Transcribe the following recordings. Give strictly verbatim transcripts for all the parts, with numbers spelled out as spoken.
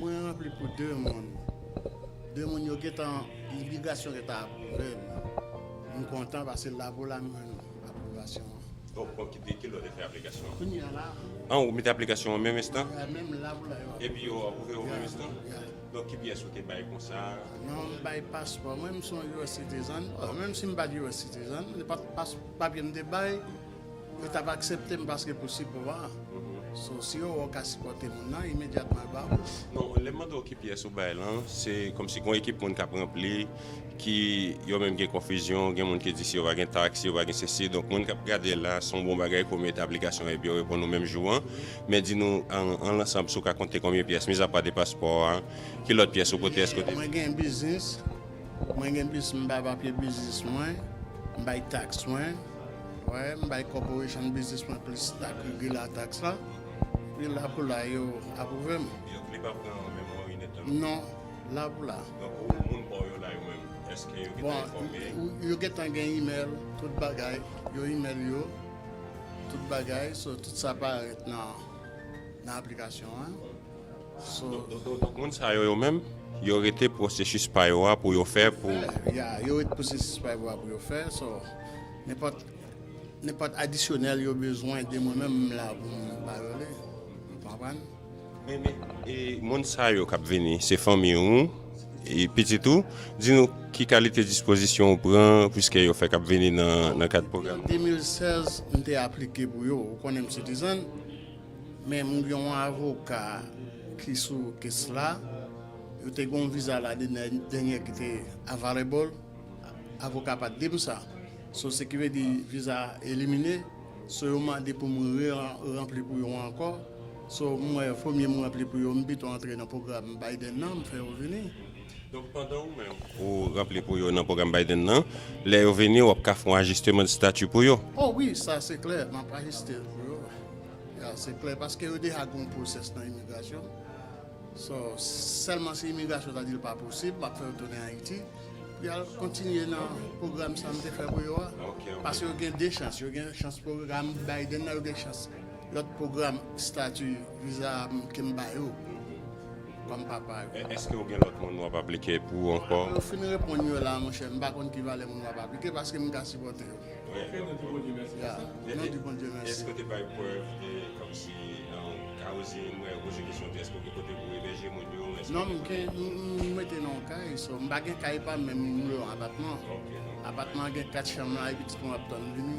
Mwen ranpli pou de moun. De moun yo gentan, imigrasyon gentan apwouve m. M kontan paske lapoula m jwenn apwobasyon an. Donk, bon, ki, de ki lè w te fè aplikasyon an? Kounye a la. An, ou mete aplikasyon an menm enstan? Ya, menm lapoula yo. Epi yo apwouve w menm enstan? Ya. Donk, ki pyès ou te bay konsa? Non, m bay paspò. Mwen, m se yon U S citizen. Bon, menm si m pa t U S citizen, nenpòt pas-, papye m te bay, yo t ap aksepte m paske pou sipò a. So, si yo wè w ka sipòte moun nan, imedyatman yo ba w. Non, lè m mande w ki pyès ou bay lan, se kòmsi gen yon ekip moun k ap ranpli, ki yo menm gen konfizyon, gen moun ki di si yo pa gen taks, si yo pa gen sesi. Donk, moun k ap gade la, se yon bon bagay pou w mete aplikasyon epi yo reponn ou menm jou an. Men di nou, an, an lansanm, si w ka konte konbyen pyès, mizapa de paspò a, ki lòt pyès ou pote, èske w te... Mwen gen biznis, mwen gen biznis, m bay papye biznis mwen, m bay taks mwen, wè, m bay corporation biznis mwen plis taks, regular taks la. Epi lapoula yo apwouve m. Yo, li pa pran memori nèt lan? Non, lapoula. Donk, ou, moun pa w yo la yo menm, èske yo gentan enfòme? Bon, yo gentan gen imèl, tout bagay, yo imèl yo, tout bagay, so, tout sa parèt nan, nan aplikasyon an. So, donk, donk, donk, donk, moun sa yo, yo menm, yo rete pwosesis pa yo a pou yo fè pou... Ya, yo rete pwosesis pa yo a pou yo fè. So, nenpòt, nenpòt adisyonèl yo bezwen de mwen menm, m la pou m ba yo li. Ou konprann? Men, men, e moun sa yo k ap vini, se fanmi w, e pitit ou, di nou ki kalite dispozisyon ou pran, piske yo fèk ap vini nan, nan kad pwogram? An de mil sèz, m te aplike pou yo, ou konnen m citizen. Men m gen yon avoka ki sou kes la. Yo te gen yon viza la dènyè, dènyè ki te available. Avoka pa t di m sa. So, se ki vle di viza a elimine. So, yo mande pou m re-, ranpli pou yo ankò. So, m wè, premye m ranpli pou yo, m pito antre nan pwogram Biden nan, m fè yo vini. Donk, pandan ou menm, ou ranpli pou yo nan pwogram Biden nan, lè yo vini, w ap ka fè yon ajisteman de stati pou yo? O wi, sa se klè, m ap ajiste pou yo. Ya, se klè, paske yo deja gen yon pwosès nan imigrasyon. So, sèlman si imigrasyon ta di l pa posib, m ap fè yo tounen Ayiti pou y al kontinye nan pwogram sa m te fè pou yo a. Ok, ok. Paske yo gen de chans, yo gen chans pwogram Biden nan, yo gen chans lòt pwogram estati viza ke m ba yo kòm papa yo. È-, èske w gen lòt moun w ap aplike pou ankò? Yo fin reponn yo la, monchè, m pa konn ki valè moun w ap aplike paske m ka sipòte yo. Wi, wi. Ya, non, di Bondye mèsi. Èske w te bay prèv de, kòmsi, um, Carozine, mwen poze kesyon de èske w gen kote pou ebèje moun yo? Non, m gen, m, m rete nan yon kay, so, m pa gen kay pa m, men m lwe yon apatman. Ok, ok. Apatman an gen kat chanm la, epi pitit mwen ap tann vini.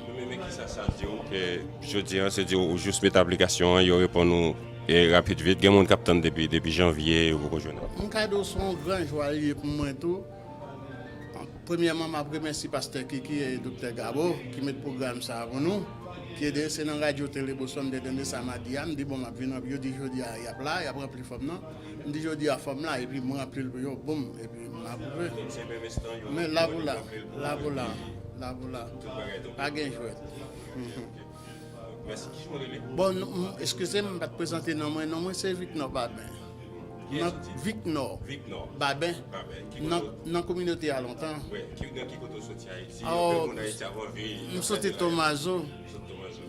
Men, men, men kisa sa di w ke jodi an, se di w jis mete aplikasyon an, yo reponn ou, e, rapid vit. Gen moun k ap tann depi, depi janvye, yo poko jwenn. M ka di w se yon gran jwa li ye pou mwen tou. Premyèman, m ap remèsye pastè Kiki e doktè Gabo ki met pwogram sa a pou nou, ki ede. Se nan radyo Tele Boston m te tande sa madi a, m di, bon, m ap vin ranpli. Yo di jodi a y ap la, y ap ranpli fòm nan. M di jodi a fòm la, epi m ranpli l pou yo, boum, epi m apwouve. Men lapoula, lapoula, lapoula. Pa gen jwèt. Mèsi. Kijan w rele? Bon, m, eskize m, m pa t prezante non mwen. Non mwen se Vicnor Babin. Nan Vicnor. Vicnor Babin. Babin. Nan, nan kominote a lontan. Wi, ki, nan ki kote w soti Ayiti? Anpil moun Ayiti ap anvi... M soti Tomazo. Soti Tomazo.